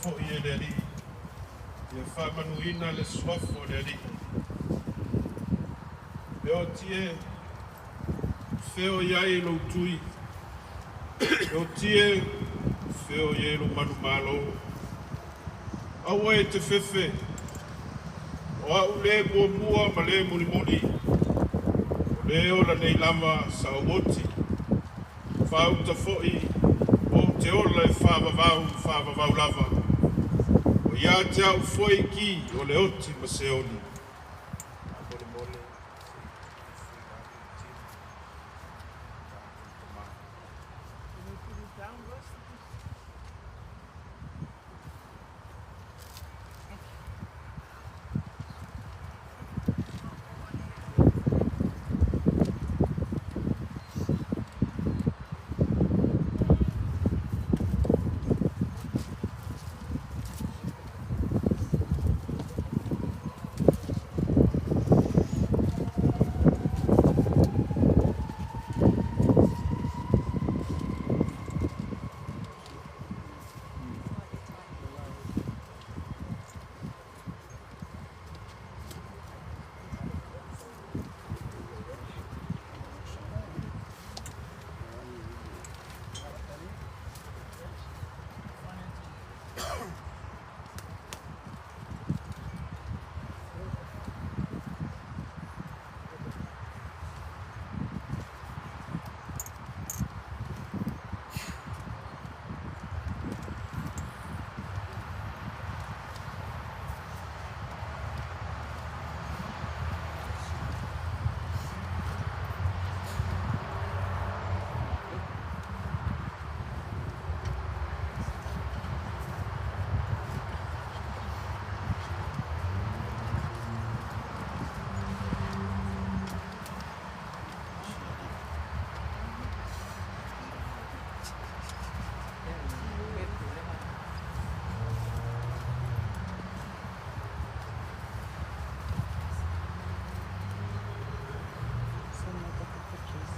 foi e le Alii. Ia faamanuina le suafa o le Alii. E oti e, fea o i ai lou tui, e oti e, fea o i ai lou manumalo. Aua e te fefe, o au le muamua ma le mulimuli, o le ola nei lava sa ou oti, faauta foi ou te ola e faavavau faavavau lava. O ia te au foi ki o le oti ma seoni. Faamolemole se i tulifu i lalo le tino o tatou tama. Can we put it down, Russ? Thank you. Some of the pictures.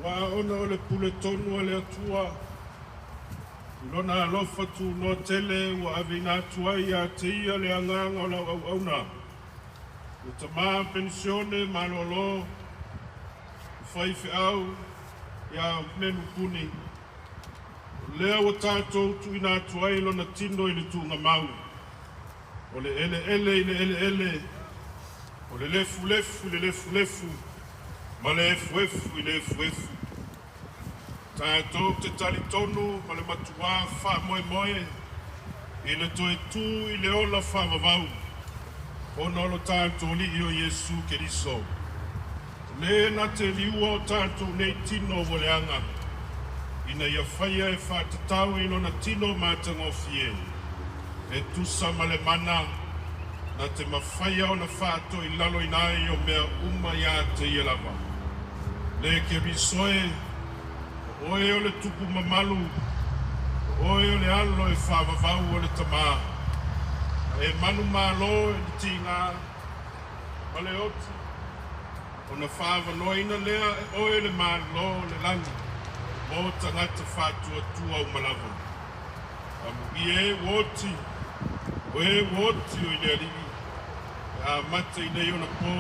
Auā ona o le puletonu a le Atua, i lona alofa tunoa tele ua aveina atu ai ia te ia le agaga o lau auauna. Le tama penisione malolo, faifeau ia Menu Puni. O lea ua tatou tuuina atu ai lona tino i le tuugamau. O le eleele i le eleele, o le lefulefu i le lefulefu, ma le efuefu i le efuefu. Tatou te talitonu ma le matuā faamoemoe i le toe tu i le ola faavavau, ona o lo tatou Alii o Iesu Keriso. O le na te liua o tatou nei tino ua leaga, ina ia faia e faatatau i lona tino matagofie, e tusa ma le mana, na te mafaia ona faatoilaloina ai o mea uma ia te ia lava. Le Keriso e, o oe o le tupu mamalu, o oe o le alo e faavavau o le Tamā. E manumalo i le tigā ma le oti, ona faaavanoaina lea e oe le Malo o le lagi mo tagata faatuatua uma lava. Amuia e ua oti, o e ua oti o i le Alii, e amata i nei ona po,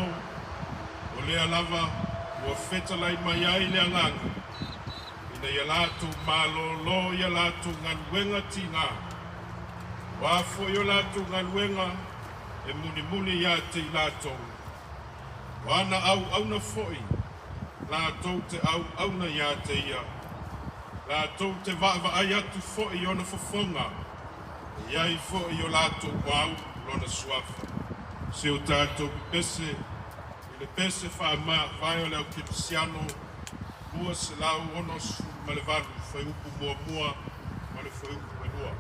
o lea lava ua fetalai mai ai le agaga, ina ia latou malōlō i a latou galuega tigā. O a foi o latou galuega e mulimuli ia te i latou. O ana auauna foi, latou te auauna ia te ia. Latou te vaavaai atu foi i ona fofoga, e i ai foi i o latou muaulu lona suafa. Si o tatou pepese i le pese faamavae o le au kerisiano. 268, fuaiupu 1 ma le fuaiupu 2.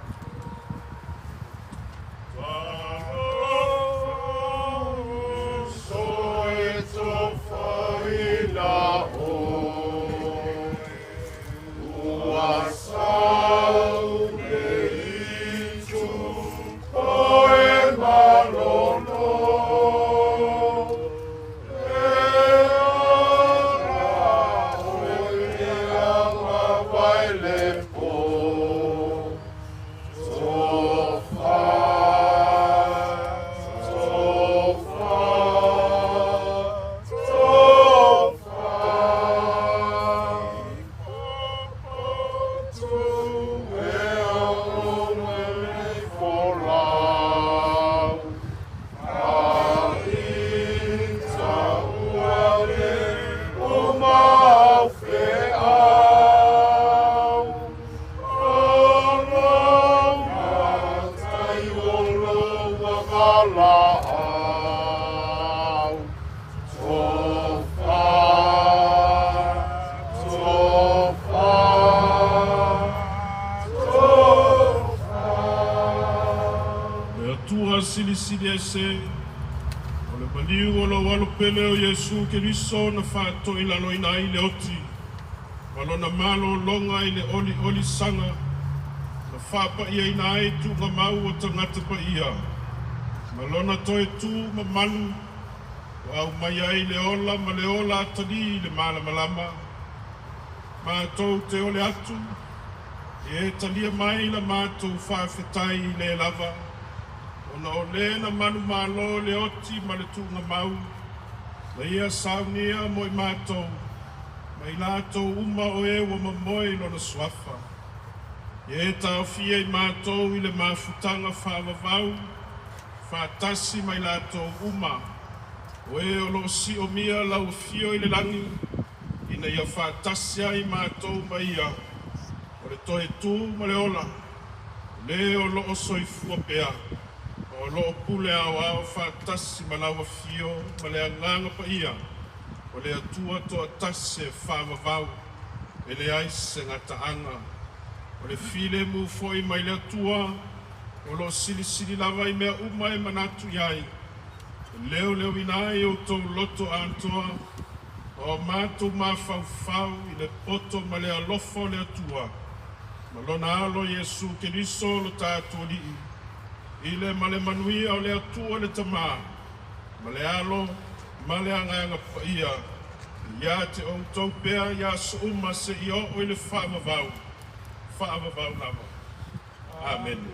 Silisili ese o le maliu o lou alo pele o Iesu Keriso na faatoilaloina ai le oti ma lona malologa i le oliolisaga na faapa'iaina ai tuugamau o tagata paia ma lona toe tū mamalu ua aumai ai le ola ma le ola atalī i le malamalama matou te ole atu e talia mai la matou faafetai i le lava ona o lē na manumalo le oti ma le tuugamau na ia saunia mo i matou ma i latou uma o e ua mamoe i lona suafa. Ia e taofia i matou i le mafutaga faavavau faatasi ma i latou uma o e o loo siomia lau afio i le lagi ina ia faatasi ai matou ma ia o le toe tū ma le ola o lē o loo soifua pea o loo pule aoao faatasi ma lau afio ma le agaga paia o le Atua toatasi e faavavau e leai se gataaga o le filemu foi mai le Atua o loo silisili lava i mea uma e manatu i ai e leoleoina ai outou loto atoa o matou mafaufau i le poto ma le alofa o le Atua ma lona alo Iesu Keriso lo tatou Alii i le ma le manuia o le Atua le Tamā ma le Alo ma le Agaga Paia ia te outou pea i aso uma seia oo i le faavavau faavavau lava. Amene.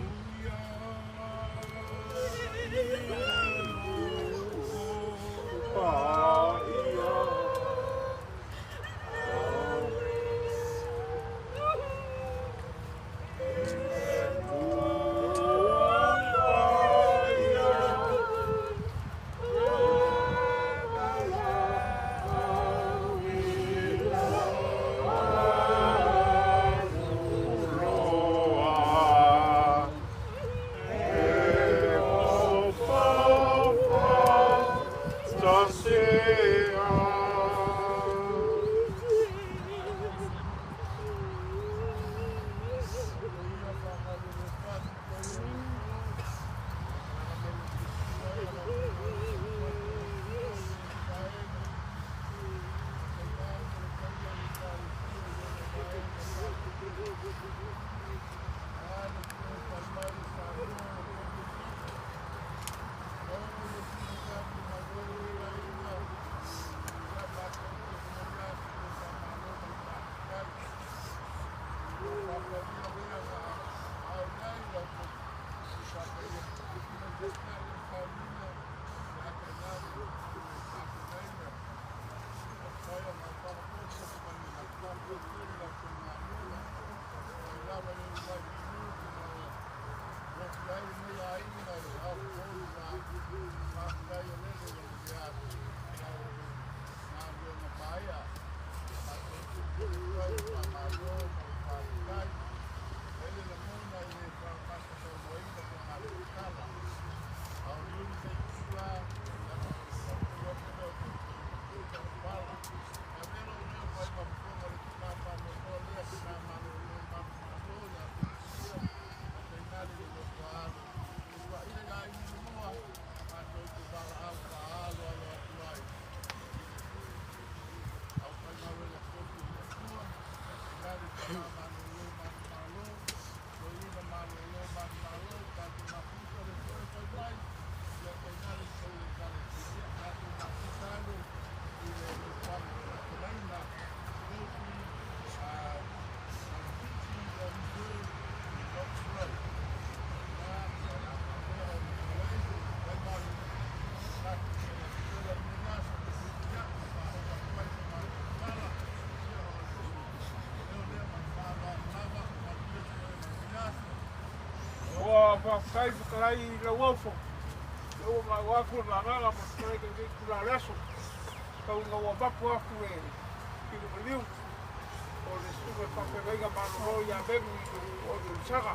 Whakakai whakarai i lauafo. Ua mau aku na nganga ma whakarai ke kei kura leaso. Kau ngā ua mapu aku e ki le maliu. O le suka whakawhenga malolo i a mengu i o le usaga.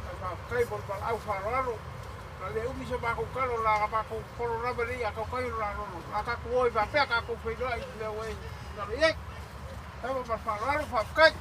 Kai whakakai mo le malau wharoaro. Na le umi se mākou kalo la ka mākou polo rama nei a kau kai la rolo. La kaku oi whapea kākou whainoa i te leo e nalo iei. Tama ma wharoaro whakakai.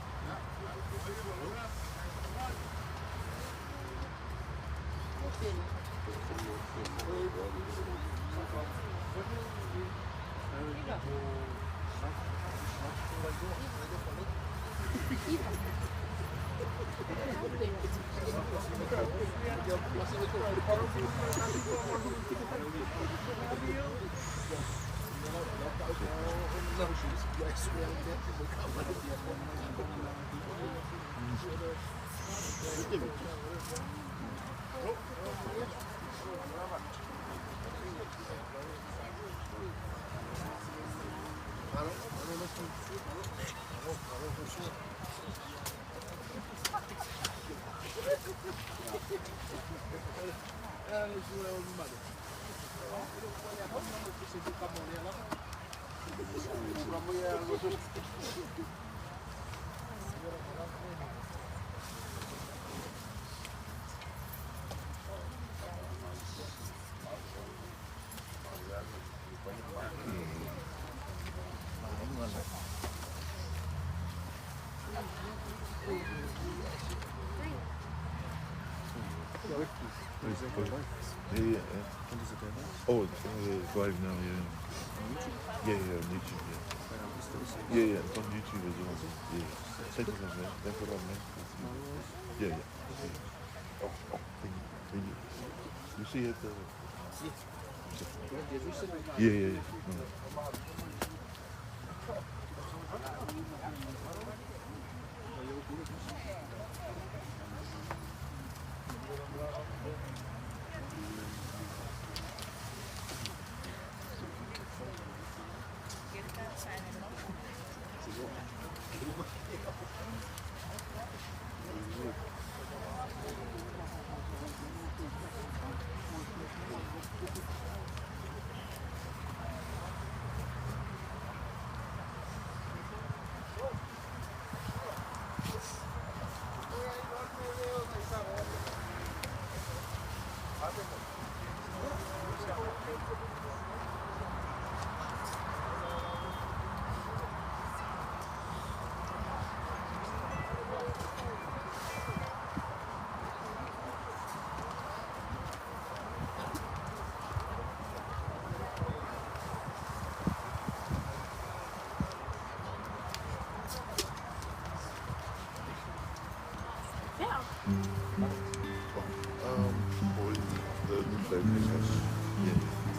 Yeah. Oh, live now, yeah. Yeah, yeah, on YouTube, yeah. Yeah, yeah, it's on YouTube as well. Yeah. Thank you, man. Thank you, man. Yeah, yeah. Oh, thank you. Thank you. You see it? Yeah, yeah, yeah. No.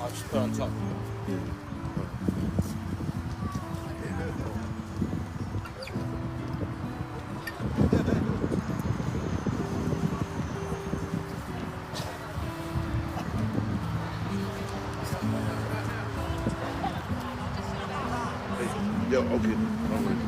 I'll just put on top. Yeah. Yeah, okay. No worries.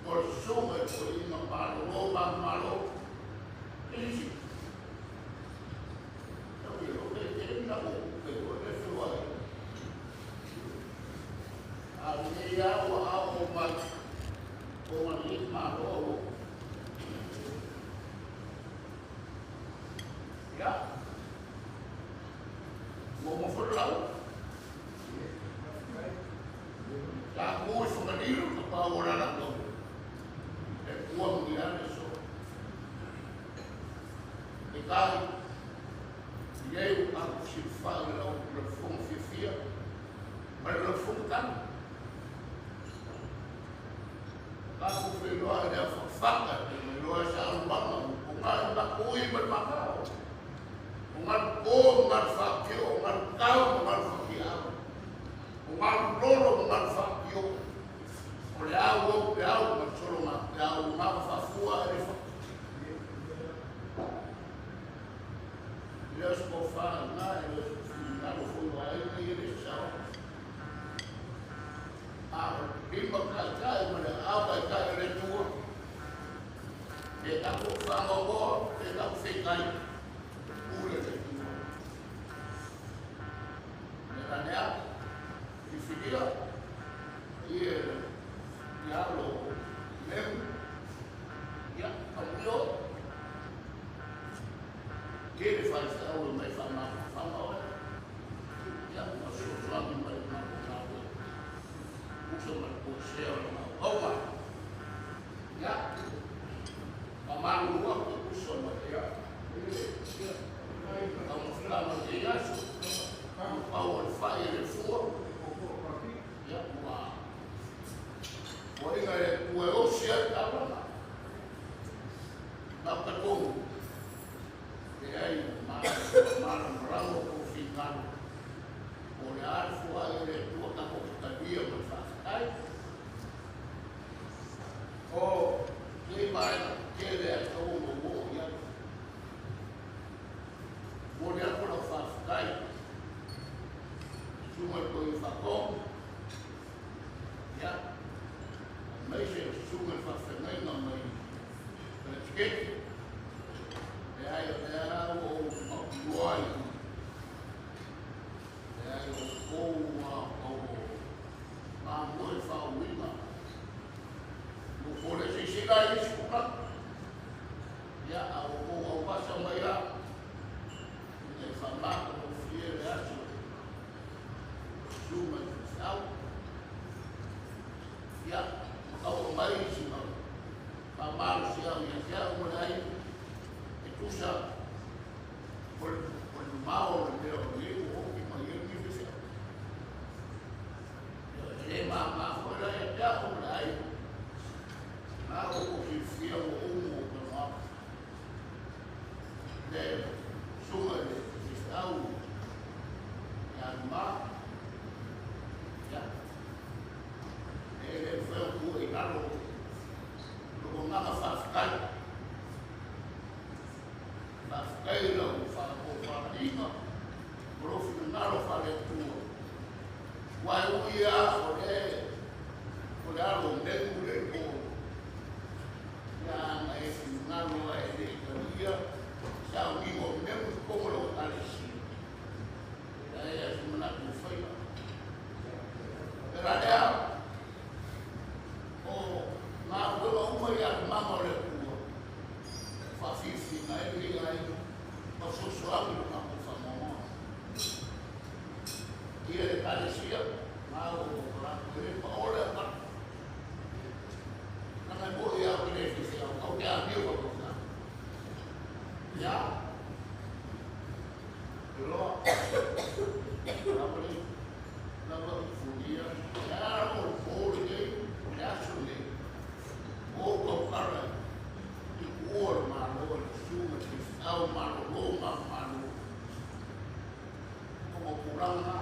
O le susuga i le toeaina malolo manumalo, e isi. Tau i lo le tele na o pe o le feoai. A lenei lava ua aoo mai ona lenei Malo ua. Ia, ua uma foi le lauga. Sa tu i Fagalilo le tapaau o le Alataua, e tua manuia le aso. Peitai, i ai ua tatou fesilafai i le lafoga fiafia ma le lafoga tala. Tatou feiloai i le afafaga e pei ona iloa ai saunoaga ua tuanai ma matou ui ma le matao. O galu po ma galu faapio, o galu tau ma galu faapiau, o galu lolo ma galu faapio, o le au au peau ma le sologa peau, o gafa faafua e le fa. E le o se tofa lena, e le o se finagalo foi o aiga ia le sao. A o le lima taitai ma le aao taitai o le Atua, pe tatou faanoanoa, pe tatou feitai, pule le Atua. Le la lea, filifilia, ia le alo lemu, ia, amuia oe. Tele faifeau e mai faamafanafana oe, ia, ma fesoasoani mai i le matou galuega. Tusa ma le toesea o le gaugauga. Ia, faamalulu atu e tusa ma le taumafataga o lenei aso, ua pau o le fai e le fua, ia, ua foaiina e le Atua e osi ai le taulaga. Ma ou talitonu, leai, ua malamalama outou finagalo, po o le a le foai a le Atua tatou te talia ma le faafetai. O nei vaega tetele lava e tatau ona ou oo i ai. Momoli atu lau faafetai i le susuga i le Toeaina Faatonu, ia, aemaise le susuga i le faafeagaiga mai Peresetene. Leai, o lea lava ua ou mautinoa i i, leai, o outou ua galulue i le faauuina. Ua outou le silasila i isi tulaga, ia, a ua outou aupasa mai lava ina ia faamatagofie le aso i le susuga i le faifeau. Ia, ma tau aumai sina faamalosiau ia te au ma le aiga, e tusa o le mamao o le mea o lenei ua oti mai ai lenei faifeau. E le mama foi la ia te au ma le aiga, na ua outou silafia ua umu ou talanoa le susuga i le faifeau ia Luma. Ia, e le mafai ona tuu i lalo lou agaga faafetai. Faafetai i lau faatofalaiga ma lou finagalo faale-Atua. Aua e ui lava o le o le alo o menu le po, ia ana e finagalo lava e le talia sauniga o menu i totonu o lau Ekalesia. E leai lava se manatu o faia. E la lea, o galuega uma ia a le mama o le Atua, e faafiafiaga ai lenei aiga ma fesoasoani i lo matou faanoanoa. Ia le Ekalesia, na ua ou latou e le paoa le aukala. Leaga e moni lava ou te le faifeau, ae ou te amio faafaifeau. Ia, loa, lava le lava fulia, e ala o le po lenei, o le aso lenei, ua ou tautala i le tuua o le Malo e le susuga i le faifeau malolo manumalo ona o tulaga na.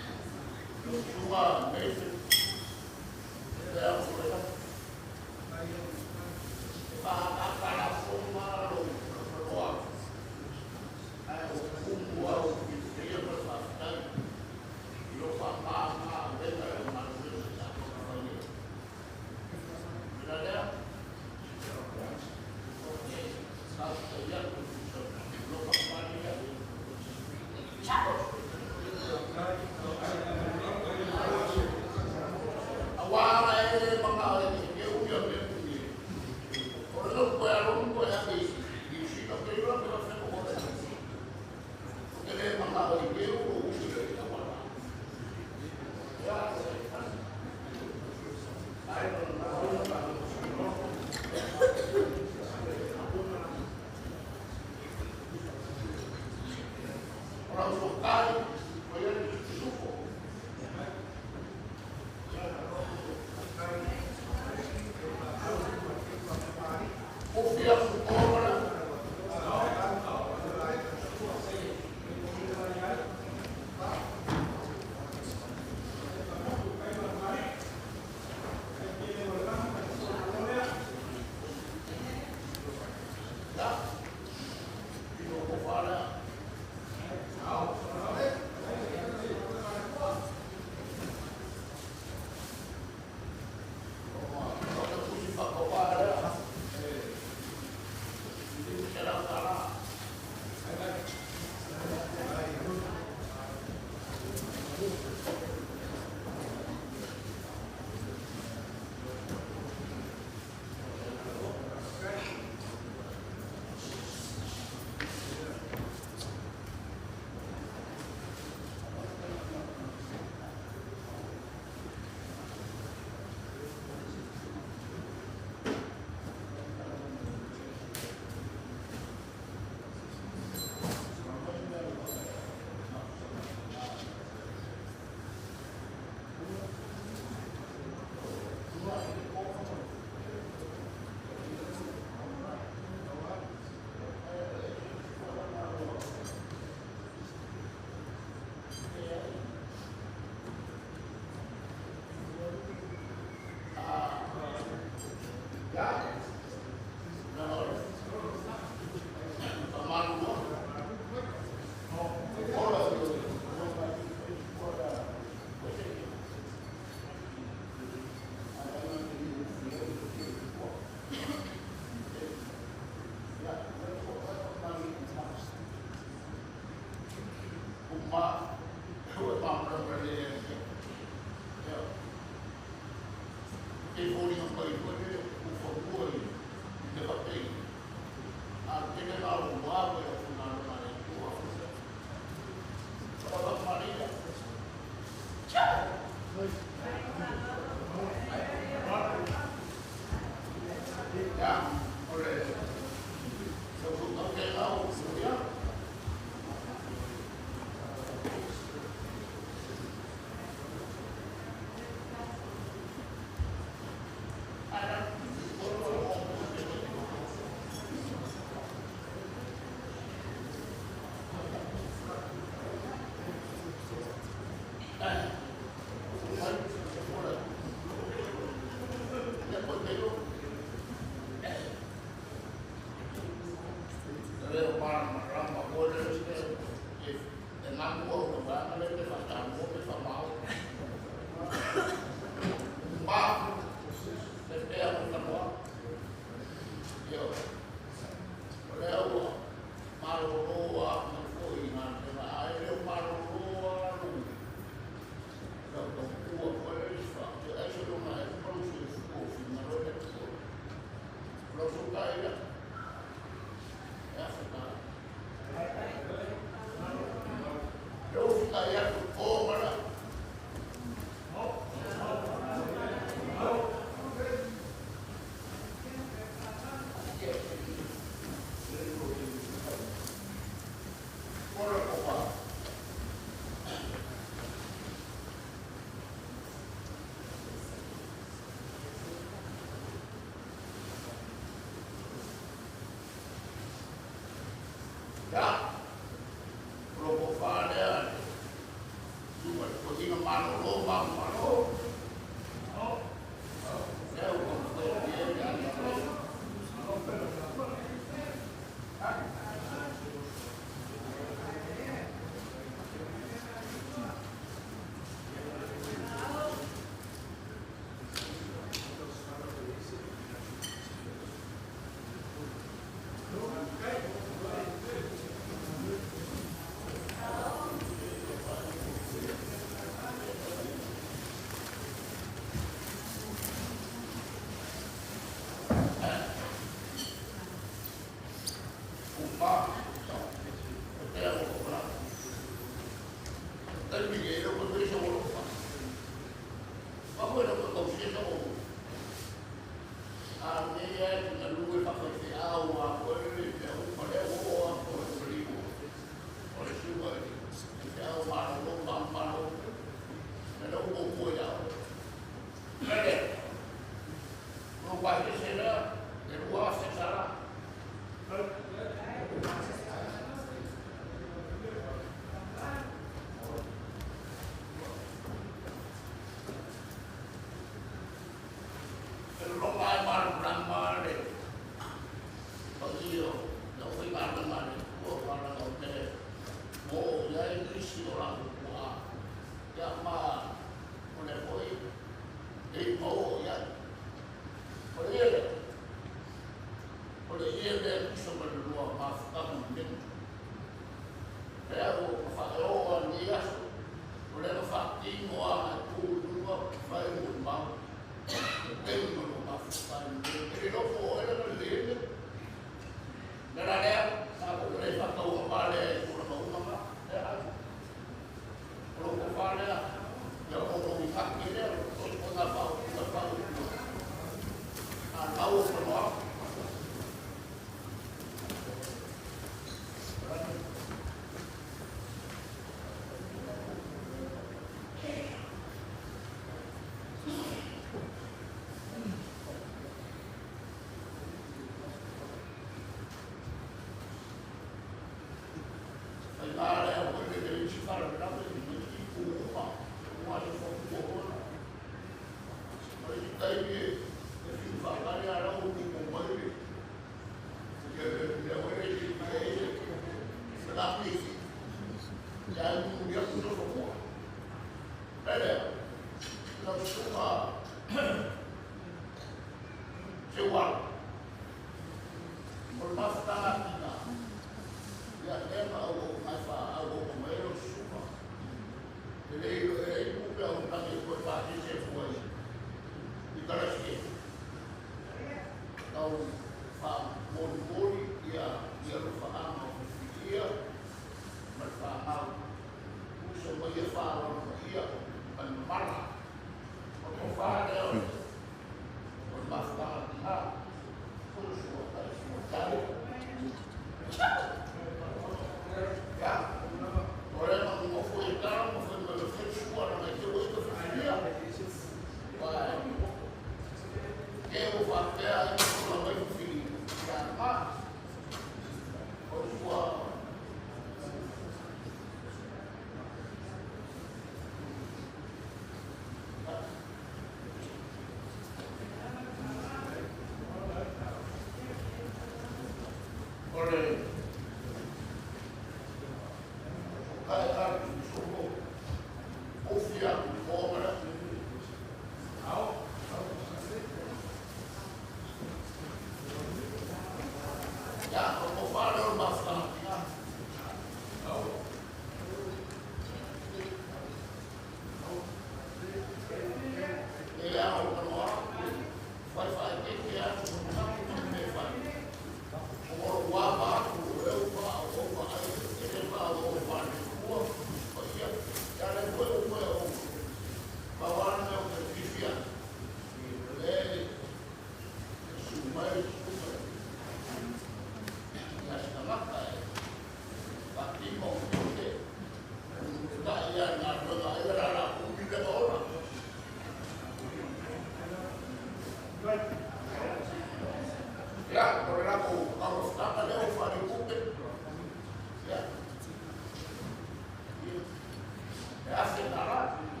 Gracias.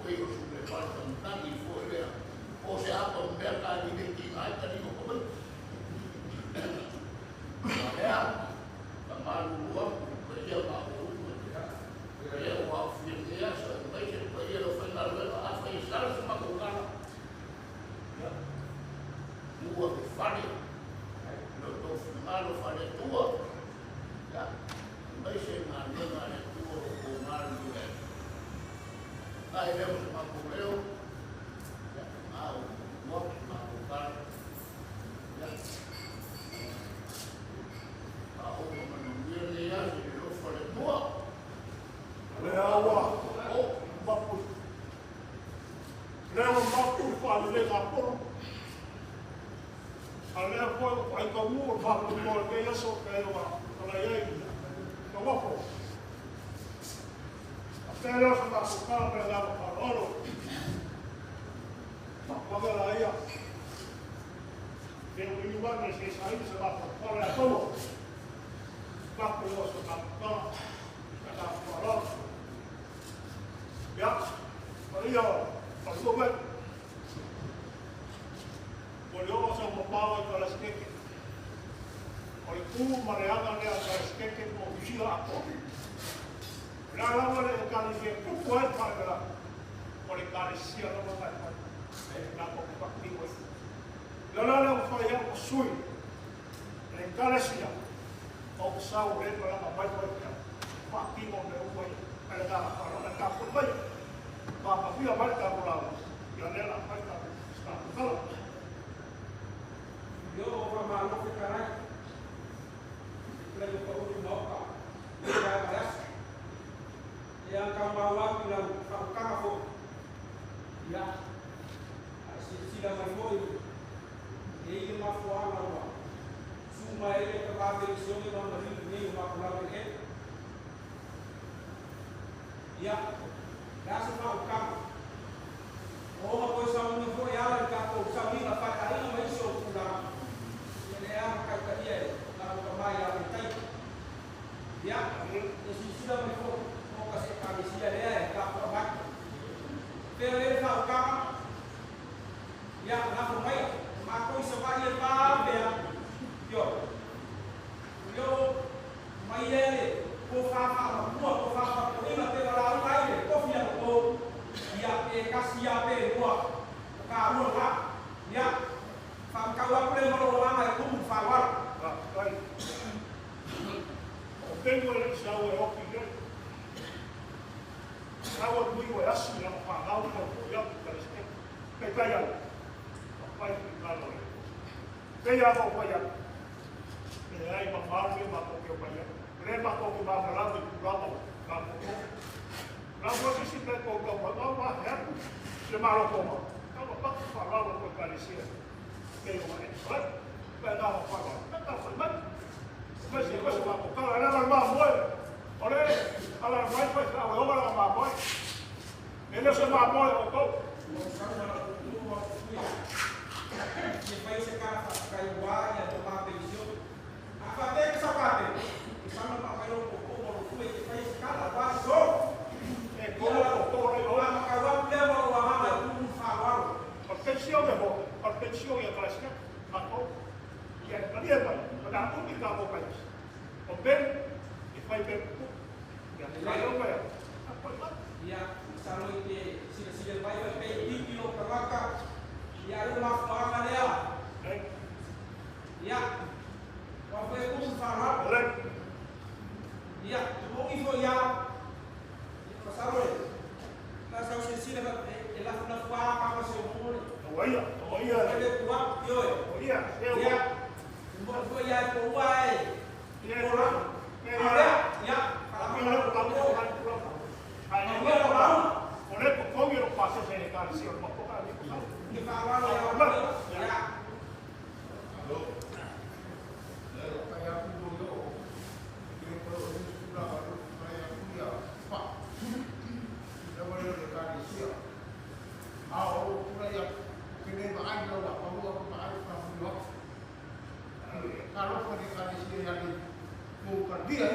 pei o su le fale tangtangi foi lea. O se apa o mea ka ni le ki ai tani o komai. Lea, ka malu lua, ka ia ma o uma. Lea o au fia lea, so e mai se pa ia lo whai ngā luega, a whai sara se mako kala. Mua ke whare, lo tō whingalo whare tua. Mai se ngā luega le tua o ngā luega. Ai leo se mako leo, ngā o mua mako kala. A o manuia lea se le whare tua. Le awa, o mapu. Leo mapu wha le ngā poro. A lea foi o ai ka mu o mapu mo le kei aso ke o a la iai. Ka wafo. A te leo sa mapu kala pe ngā whakaroro. Mapu la ia. Te o ini wani se sa i se mapu kala a tomo. Mapu o sa mapu kala. Ka ngā whakaroro. Ia, o ia, o lua o le o sa mapao i kalaskeke. O le kū ma le anga lea kalaskeke o usila akoa. O la lava le kalesia kuku ai whae o le kalesia lava mai whae. E nā ko pakti wai. La la lea o whae o sui. Le kalesia o sau le malanga mai whae pia. Pakti mo me uwai. A le tāla whae. Le tā pun mai. Pāpawhia mai tā mulawa. Ia lea la mai tā kala. Yo o malo que caray. Play ko uri moka. Ya ya. Ya ka mawa ki la fa ka fo. Ya. Si si la mai foi. E i ma fo ala wa. Su ma ele ka ba bendición de ma ri ni ma ko la ke. Ya. Ya se fa ka. O ma ko sa ni fo ya la ka ko sa ni la fa ka ina mai so ku la. Ya, e si la mai fo o ka se ka si la lea ka ko ba. Pero ele fa ka ya na fo mai ma ko sa va ile pa be yo. Yo mai ele ko fa fa ma ko fa fa ko ina te la u ai le ko fia ko ya e ka si ya pe ko ka ru ka ya fa ka wa ko le mo lo ma ko mu fa wa. O tengo le sa o oki le. Sa o mui o asi la pa ngau ko ya ka le ste. Pe ka ya. Pa i ka lo. Pe ya o pa ya. Pe ai ma ma le ma ko ke pa ya. Le ma ko ma ma la ku la ma ma ko. La mo si si pe ko ko ma ma ya. Se ma lo ko ma. Ka ma pa pa la lo ko ka le si. Pe o ma e. Pe na pa pa. Ka pa ma. Mas se cosa ma ko la ma ma mo. Ore ala mai pa sa o la ma mo. Ele se ma mo o ko. Que foi esse cara caiu lá e tomar pensão. A fazer que só bate. E só não vai o como foi que faz esse cara lá só. E como o ko le o ma ka wa le mo wa ma ku fa wa. A pensión de bo, a pensión e a clase. Ma ko. E a dia vai, na única bo país. O ben e fai ben. E a vai o vai. Ya, salo que si si le vai vai pe ti o ka ya o ma fa lea. Ya. Wa foi como falar. Ya, tu i foi ya. Pasalo. La sa se si le la na fa ka se mo. Oia, oia. Ele tua yo. Oia, ya. Mo foi ya ko wa e. Ya. Ya. Ya. Fala ko ka mo ka ko. Ai, no lo Ore ko ko yo paso se le ka si o ko ka ni ko. Ni fa wa lo ya. Ya. Dia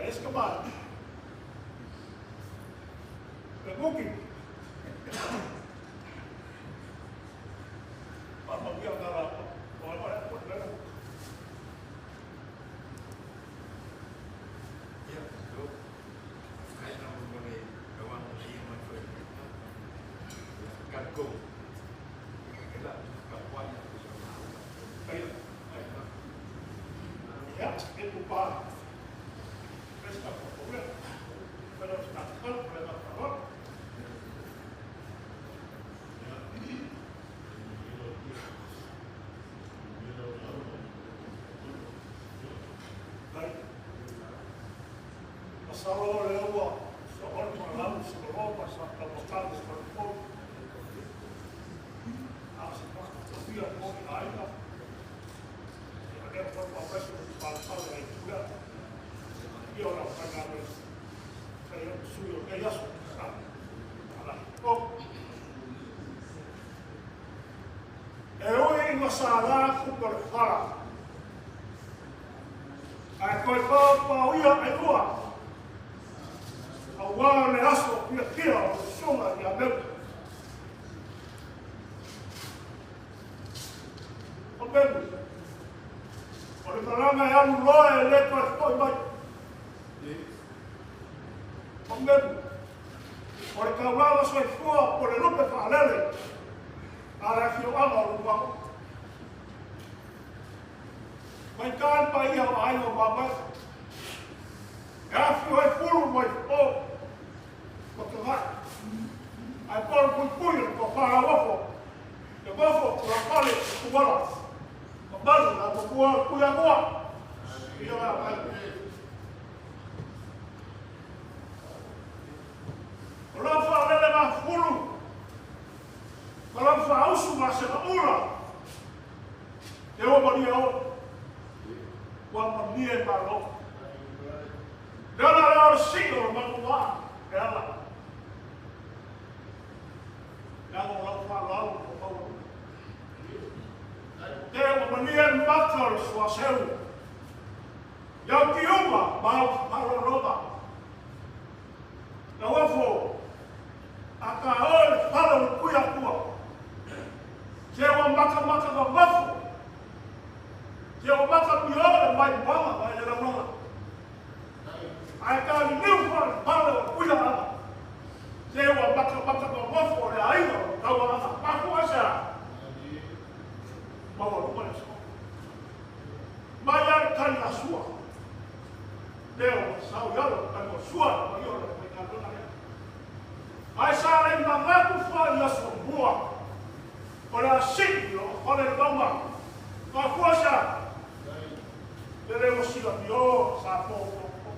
Escobar. Le muki. Whaamanuia ngā rā. O ai mai o le reo. Ia, malo. Faafetai lava mo le tauagamaia mai foi o lenei tagata. Ia, tatou, e la tapuai atu i lau lauga. Ia, Malo. ia, e pupa. Pesca por Pero está favor. Ai. Masalo le ua, so ol ma lau, so ro ma sa ka mo ka so ko. A se pa ko fia ko i aiga. Ia le ko pa pa so pa pa le tu. Ia ora pa ga le. Kai su yo kai aso. Ala. Ko. E oi ina sa la ku por fara. Ai koe pa pa uia ai ua. A wā le aso pia pia o le sunga i a meu. O memu. O le malaga e alu loa e le toe foi mai. O memu. O le kaulava soifua o le lupe faalele. A le afioaga o Lumago. Mai tāne pa ia o aiga o mamai. E afi ai fulu mai o. O te vai. Ai polo pui pui o te whara wafo. Te wafo o la pale o te wala. Ma malu la te kua kui a moa. Ia la mai. O lau whaalele ngā fulu. Ma lau whaausu ngā sena ula. Te ua mania o. Ua mania e malo. Le ala le ala sii o le manu wā. Le ala. Le ala o lau whaaloalo o maua. Te ua mania e maka o le suaseu. Iau ki uma, mau whaalologa. La wafo, a ka oe le fala o le kui atua. Te ua maka maka ka mafo. Te ua maka mio le mai wanga mai le laulanga. Ai ka ni niu fa le fala o le kui anga. Te ua maka maka ka mafo o le aiga o kaua anga. Mafu asa. Maua luma le so. Mai ai kani asua. Leo sau yalo kani asua ma yo le mai ka lona le. Ai sa le mangaku fa ia so mua. O le asiki o o le maunga. Mafu asa. Le leo sila mio sa po po po.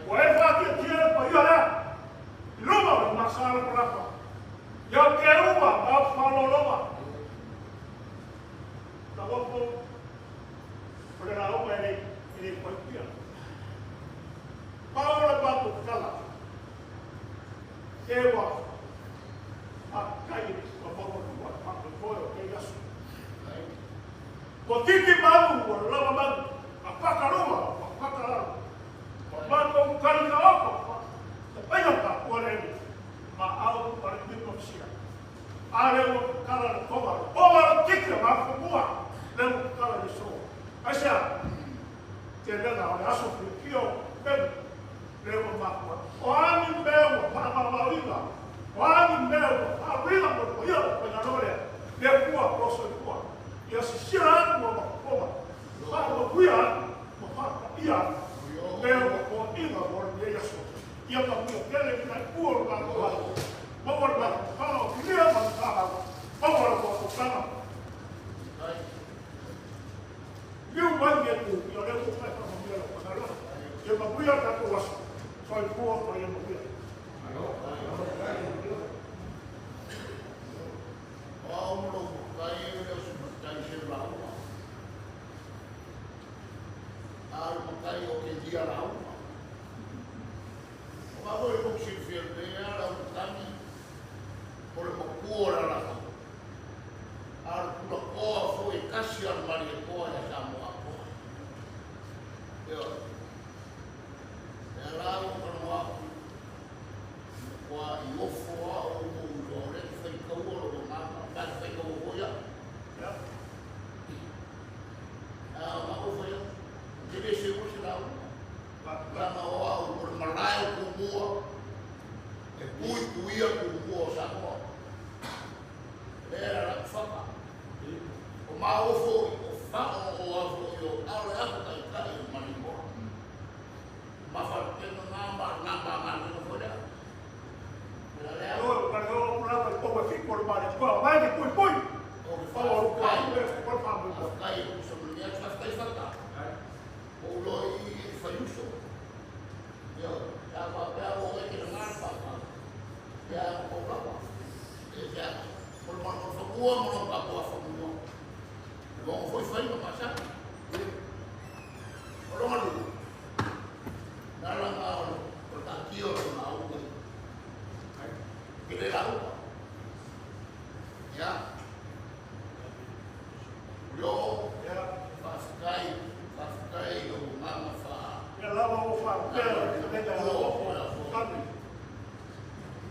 Ua e fa tia tia le pa ia lea. I luma o le masala ko lapa. Ia ke uma ma fa lo loma. La wapo o le la uma e le koe pia. Paola pato kala. Ewa a kai o maua lua pa ko koe o ke yasu. Ko titi malu o lava malu. A pakalua o pakalalo. O matou kali ka oko. Te paia ka kua le ma au pa le mito sia. A le o kala le kova. Ova le titi ma fumua. Le o kala le so. Ai sea. Te lela o le aso pio pelu. Le o makua. O ani mea ua whaamamauiga. O ani mea ua whaawila mo ko ia o koina lolea. Le kua proso i kua. Ia sisira atu o makukoma. Whaamakuia atu. Ma whaakaia atu. Mea ua koa inga mo le mea iaso. Ia mahuia tele ki nai ua o le mātou aho. Maua le mātou kanga o kilia ma le tāhau. Maua le mātou kanga. Liu mai me tu, ia leo ko kai whakamahuia lau koina loa. Ia mahuia tātou aso. Soifua ma ia mahuia. O au mo lou matai e le o se matai se lauga. A o le matai o ke lia lauga. O ma foi mo silafia lelei lava le aumatagi o le makua o le alafau. A o le pulakoa foi e tasi a le Malietoa ia Samoa atoa. Ioe.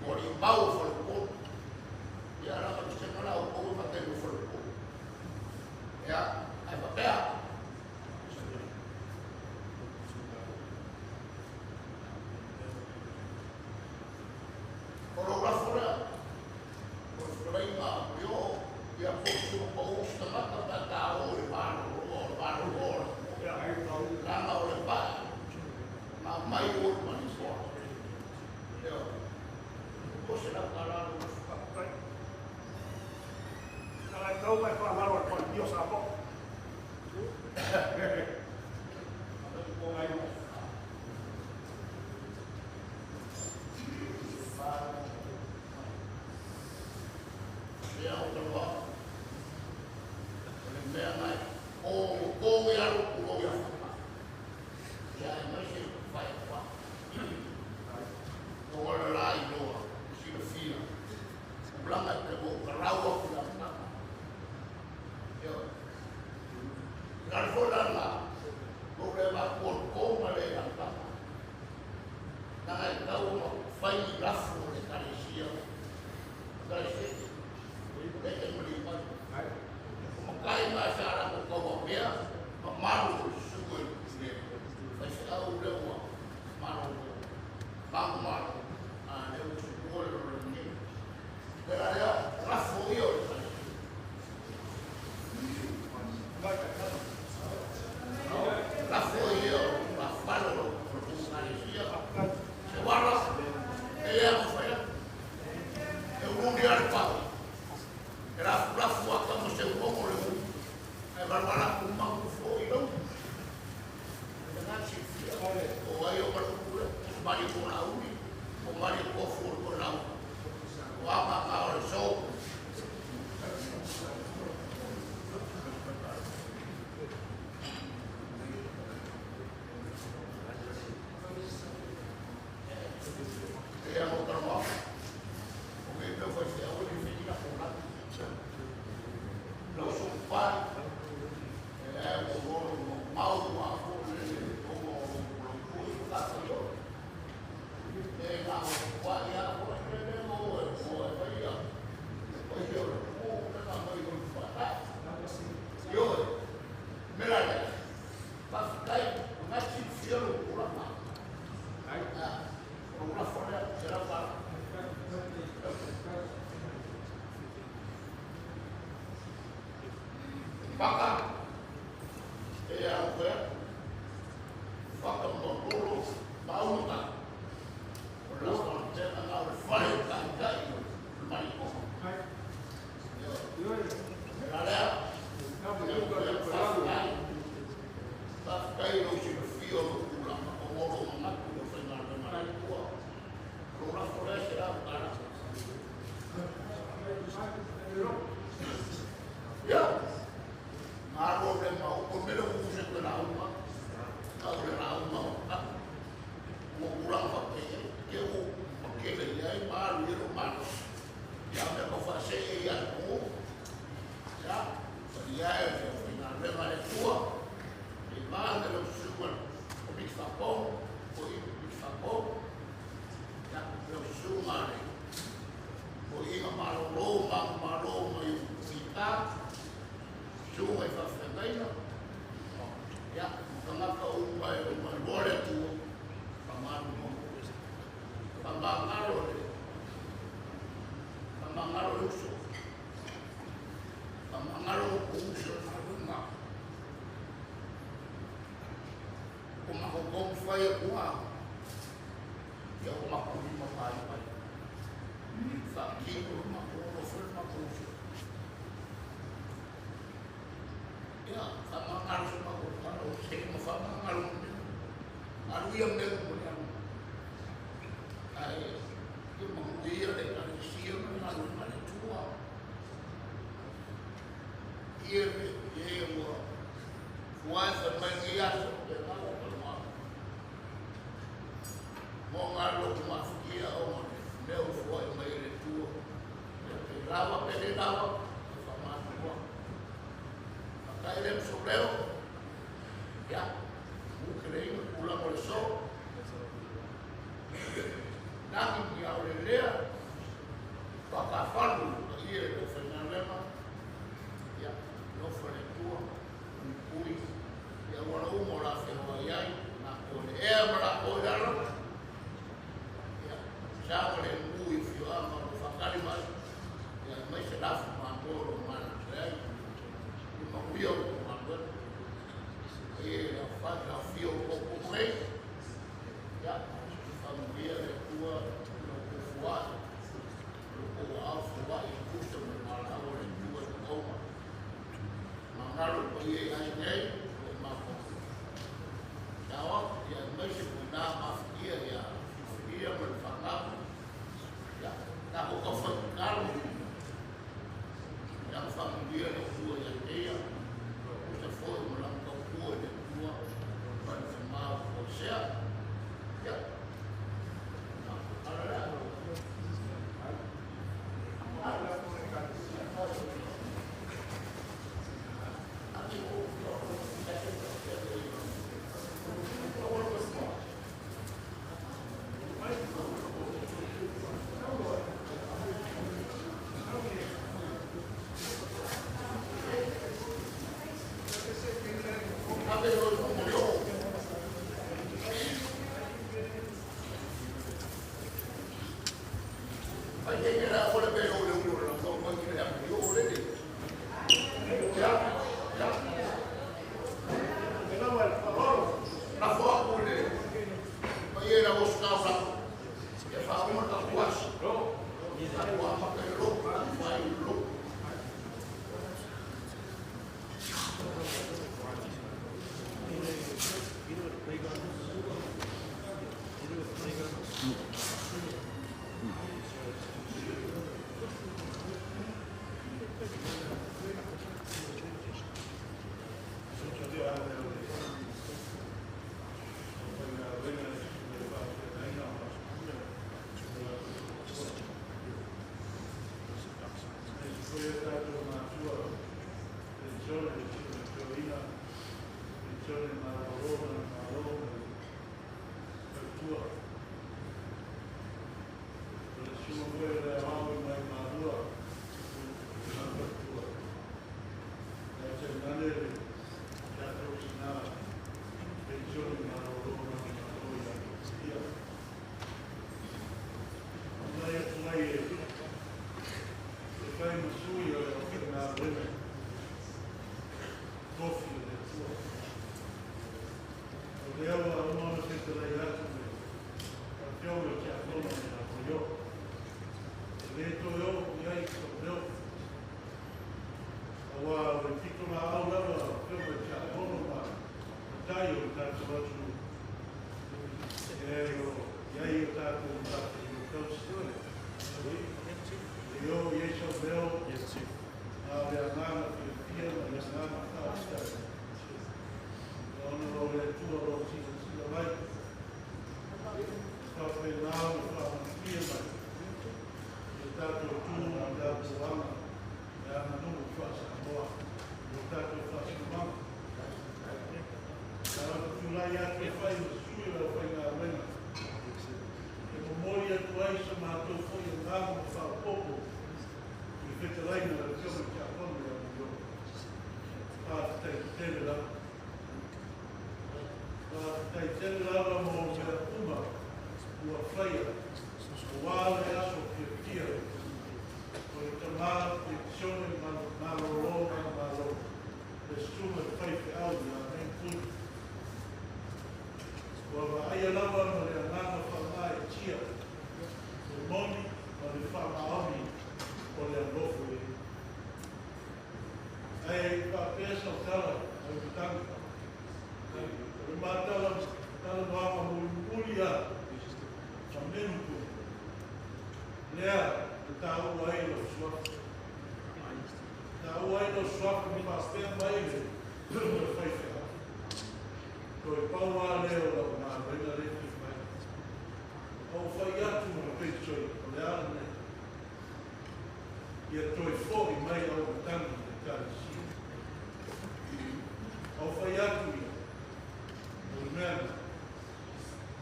O le mau o faleupolu. Ia la o se la o o fa te o faleupolu. Ia, ai faapea. O lou lafo lea, o le fetalaiga o o, ia po o se pa o se tagata pe a ta o i le malolo, o le malolo o le leaga o le pae, na aumai o le manifoa. Ioe. Po o se lau tala lou lafo. Lea o taloa, o le mea na o o e alo pulo ia whaka. Ia e mai se whai kwa. O wala la i loa, o sila fia. O blanga te mo ka raua ku la maka. Io. La fo la la. O le ma ko ko ma le la maka. Na e tau ma whai i lafu o le karesia. Karesia. Le te mali mai. O makai ma sa ra ko kaua mea, ma malu o le susu e le. Fai se au le ua, malu, malu malu, a le u susu o le le ni. Le la lea, lafo ia o le karesia. Lafo ia o la falo o le karesia. Se wala, e lea mo whaia. E ulu ni ale pau. E lafu lafu aka mo se uongo le u. E walawala kumangu fo i lau. E ngā silfia. O ai o malu kule. Mari ko na uli. O mari ko fu ko na uli. O ama ngā o le so. E a mo kanoa. O ke mea whai se au le whitina ko na. Lau so pai. E e o roro mo mau a ko le o mo lo ku i ka ko yo. E ngā o kwa ia ko e le mo e mo e whai ia. O ia o le ku le ngā mai o le whai. Yo, me la le. Pawhitai, o ngā silfia lo kura ma. O ula fone, se la wala. Waka, e a koe, waka mōroro, maunga. O la whana tēnā ngā o le whare o kai kai o le marikoha. Me la lea, e o koe whawhitai. Whawhitai o silafia o lo kula, o mōro manatu o whainga le marikoha. O la whare se la whara. Ia, ngaro le mau, o mele o se te lauma, au le lauma o ka. Ua kula whake, ke o makele ia i maalu i ro mano. Ia mea ka whase e ia o. Ia, ia e whainga renga le tua. I maa le lo susuga o mi whakong, o i mi whakong. Ia, lo susuga le. O inga malolo, mangu malo mai u i suga i whawhengaina. Ia, mukangaka uma e uma lore tua. Pamanu mo. Pamangalo le. Pamangalo le uso. Pamangalo o uso na runga. O mahokong whai kua. Ia o makulima pai pai. Whakino mahoro whai makuso. Ia, whamangalo se mahokalo. Se ma whamangalo mo. Alu ia meu mo le anu. Ai, ia mahuia le karesia ma ngalu ma le tua. Ia le, ia ua. Fuai whai mai ngi aso te ngā o ka Mo ngā loko mafukia o ngā mea fuai mai le tua. Ia te rawa pe le rawa, te whamatua. Whakai le msoleo, ia, ukere inga kula mo le so. Lagi ni au le lea, whakafalu a ia e tō whaingalema, ia, nofo le tua, ui, ia wala umo la whiawa iai, nā koe le ea ma la koe lalo, ia, sa le mui whioanga o whakari mai, ia, mai se lafu mā tō lo mana te ai, i mahuia o tō mātua, e la whai la whio o kō mei, ia, whamuia le tua, lo kufuai, lo ko au fuai i kusa me mala o le tua i oma. Mangalo pa ie ai nei, o mako. Tawa, ia mai se puna mafikia ia fifiria ma le whangapu. Ia, nā hoka whai kalo. Ia whamuia le tua ia teia. Kusa foi mo lang kaupua le tua. Ma le whamau o sea. Ia. Ala la.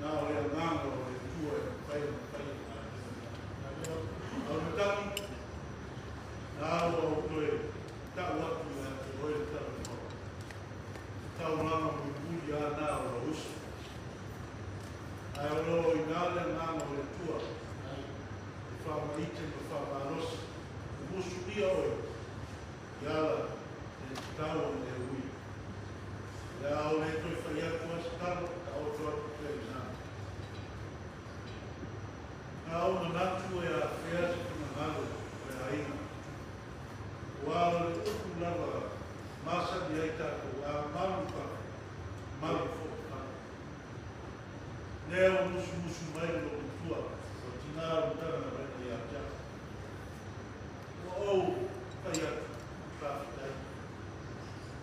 Nā o le anganga o le tua e pai. Faamaite ma faamalosi, musulia oe, i ala e tatau ona e ui. O le a o le toe fai atu ai se tala, taoto atu pea i ina. Na ou manatu e afea se finagalo o le aiga, aua o le upu lava masani ai tatou, a malu fale, malu foi le fale. Lea ua musumusu mai le loomatua o tinā o le Matagaluega ia te au. Ua ou fai atu, faafetai.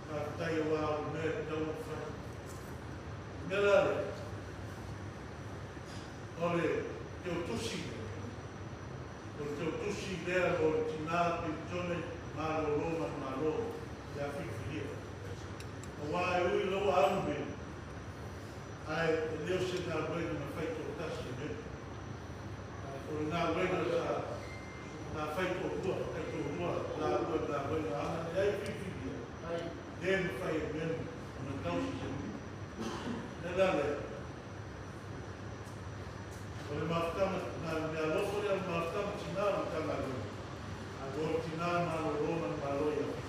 Faafetai aua o le mea e tatau ona fai. O le mea la lea, o le teutusi lea, o le teutusi lea mo le tinā penisione malolo manumalo ia filifilia. Aua e ui ina ua alu nei, ae e le o se galuega na fai toatasi e Mary. O le galuega sa na fai toalua, taitoalua laua i le galuega ana leai filifilia, le mafai e Mary ona tausi se nuu. O le mea la lea, o le mafutaga, na o le meaalofa lea o le mafutaga tinā o le Matagaluega, o le tinā malolo manumalo ia filifilia.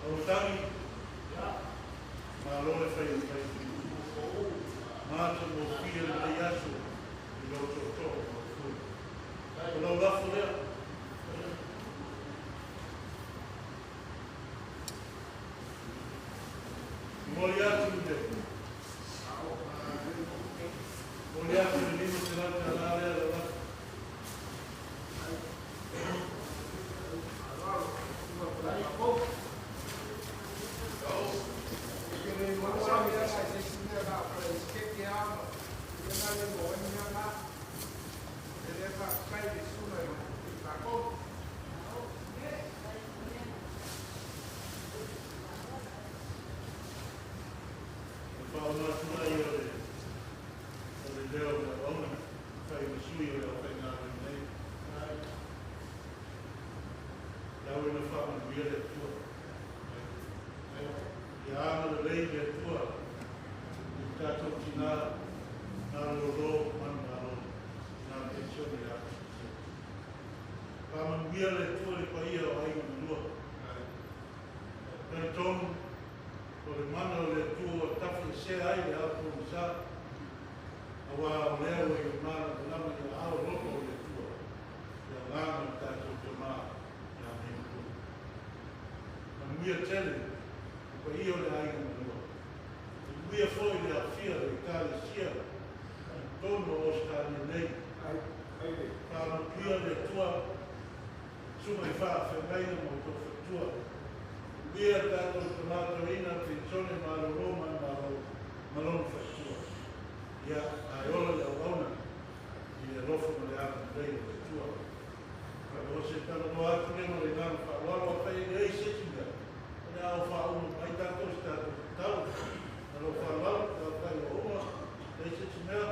Lau Tagi, malo le fai o le faiva. Matagofie lenei aso i lou tootoo ma lou fue. O lau lafo lea. Momoli atu le momoli atu le $500 lea lau lafo. E faaoga atu ai o le o le leo o le auauna fai ma sui o le aufaigaluega nei. Tau ina faamanuia le Atua. Ia agalelei le Atua i le tatou tinā malolo manumalo i nā penisione ia filifilia. Faamanuia le Atua i le paia o aiga na lua. Talitonu o le mana o le Atua ua tafiesea ai le ao pogisa, aua o lea ua i le malamalama i aao loto o le Atua, le agaga o le tatou Tama ia Mary. Manuia tele le paia o le aiga na lua. Manuia foi le aofia o le Ekalesia i totonu o Ausetalia nei. Faamanuia le Atua susuga i faafeagaiga ma outou faletua. Manuia le tatou Tama Toeaina penisione malolo manumalo ma lona faletua. Ia, ae ola le auauna i le alofa ma le agalelei o le Atua. O se talanoa atu lea ma le agaga faaaloalo, afai e leai se isi mea, o le a o faauma mai tatou i se tatou tatalo. Ma lou faaaloalo, faafetai ua uma, leai se isi mea.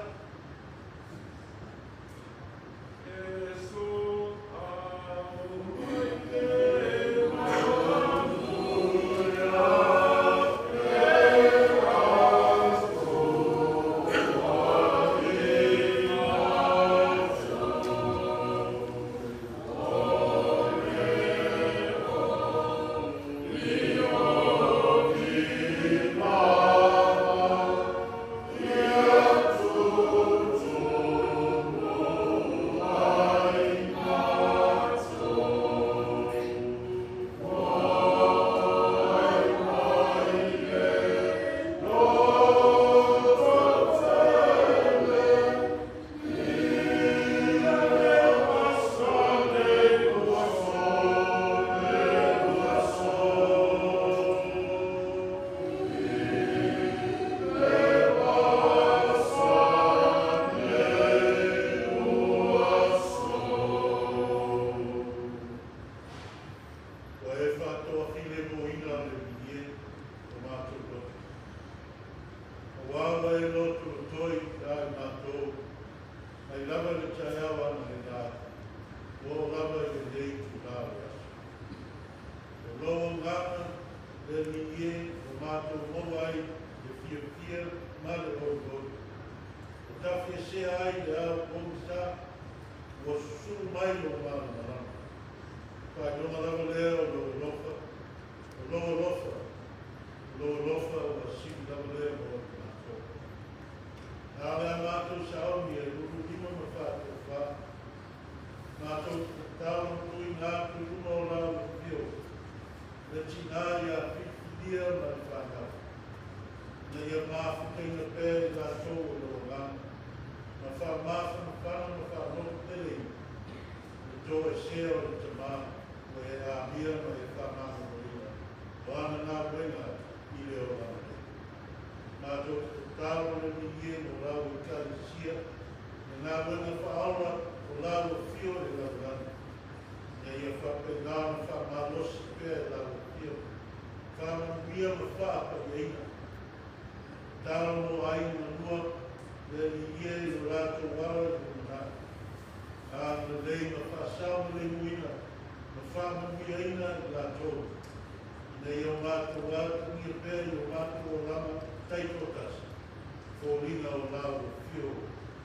tuuina atu i luma o lau afio le tinā ia filifilia ma le fanau, ina ia mafutaina pea i latou e lou Agaga, ma faamafanafana ma faalototeleina le toesea o le tamā ua e amia ma e faamaloloina o ana galuega i le olaga nei. Matou te tatalo le Alii e mo lau Ekalesia, le galuega faaola o lau afio i le lalolagi, ina ia faapena ona faamalosi pea e lau afio, faamanuia ma faapaiaina. Tatalo mo aiga manua le Alii e i lo latou ala i le lumanai. Agalelei ma faasaogalemuina ma faamanuiaina i latou, ina ia o matou atagia pea i o matou olaga taitoatasi, foliga o lau afio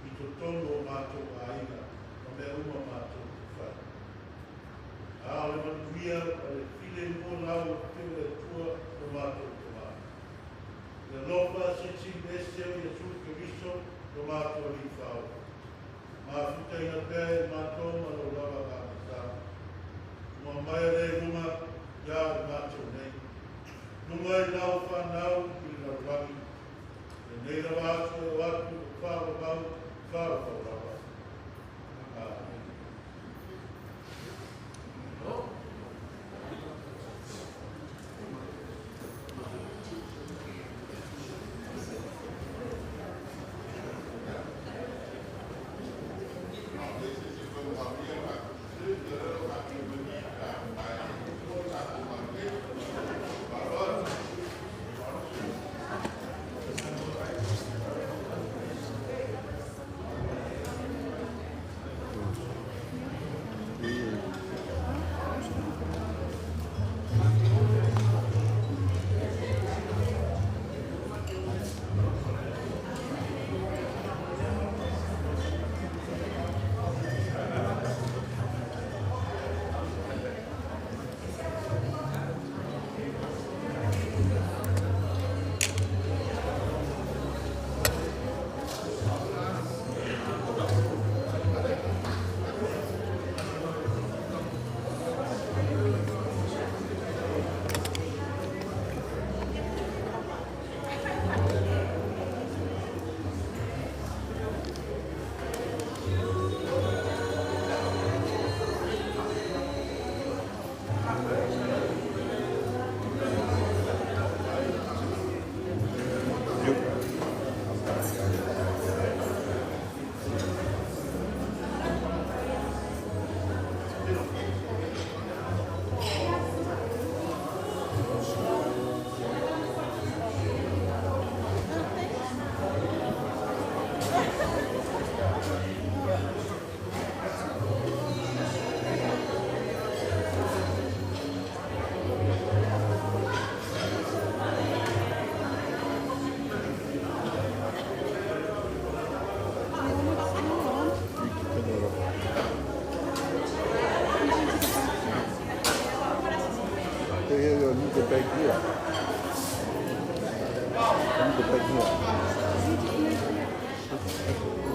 i totonu o matou aiga ma mea uma matou te fai. A o le manuia ma le filemu o lau afio le Atua lo matou Tamā, le alofa silisili ese o Iesu Keriso lo matou Alii Faaola, mafutaina pea i matou ma lou lava agaga. Ua maea lea i luga ia i matou nei, luga i lau fanau i le lalolagi, lenei lava aso e o atu i le faavavau faavavau lava. Amen. You can turn that off. Yeah, yeah, yeah, I need the bag here. I need the bag here.